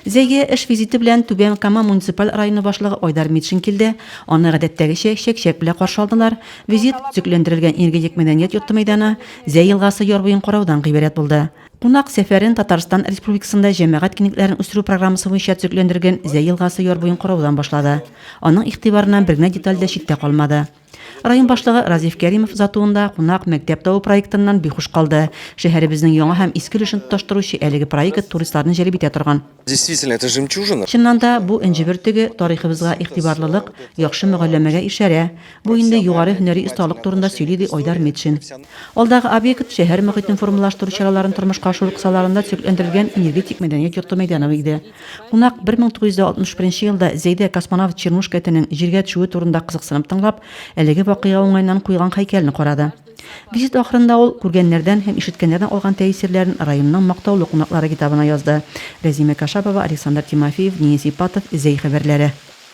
Зәйгә эш визиты белән Түбән Кама муниципаль районы башлыгы Айдар Метшин килде. Аны гадәттәгечә чәк-чәк белән каршы алдылар. Визит төзекләндерелгән Энергетик мәдәният йорты мәйданы, Зәй елгасы яр буен караудан гыйбарәт булды. Кунак сәфәрен Татарстан Республикасында җәмәгать киңлекләрен үстерү программасы буенча төзекләндерелгән Зәй елгасы яр буен караудан башлады. Аның игътибарыннан бер генә деталь дә читтә калмады. Район башлыгы Разиф Кәримов озатуында кунак Мәктәп тавы проектыннан бихуш калды. Шәһәребезнең яңа һәм иске өлешен тоташтыручы әлеге проект туристларны җәлеп итә торган. Действительно, это жемчужина. Чыннан да, бу энҗе бөртеге, тарихыбызга игътибарлылык, яхшы мөгалләмәгә ишарә. Бу инде югары һөнәри осталык турында сөйли, ди Айдар Метшин. Алдагы объект, шәһәр мохитен формалаштыру чараларын тормышка ашыру кысаларында төзекләндерелгән Энергетик мәдәният йорты мәйданы иде. Кунак 1961 елда Зәйдә космонавт Чернушка этенең җиргә төшүе турында кызыксынып тыңлап, әлеге вакыйга уңаеннан куелган һәйкәлне карады. Визит ахырында ул күргәннәрдән һәм ишеткәннәрдән алган тәэсирләрен районның мактаулы кунаклары китабына язды. Рәзимә Кашапова, Александр Тимофеев, Денис Ипатов, Зәй хәбәрләре.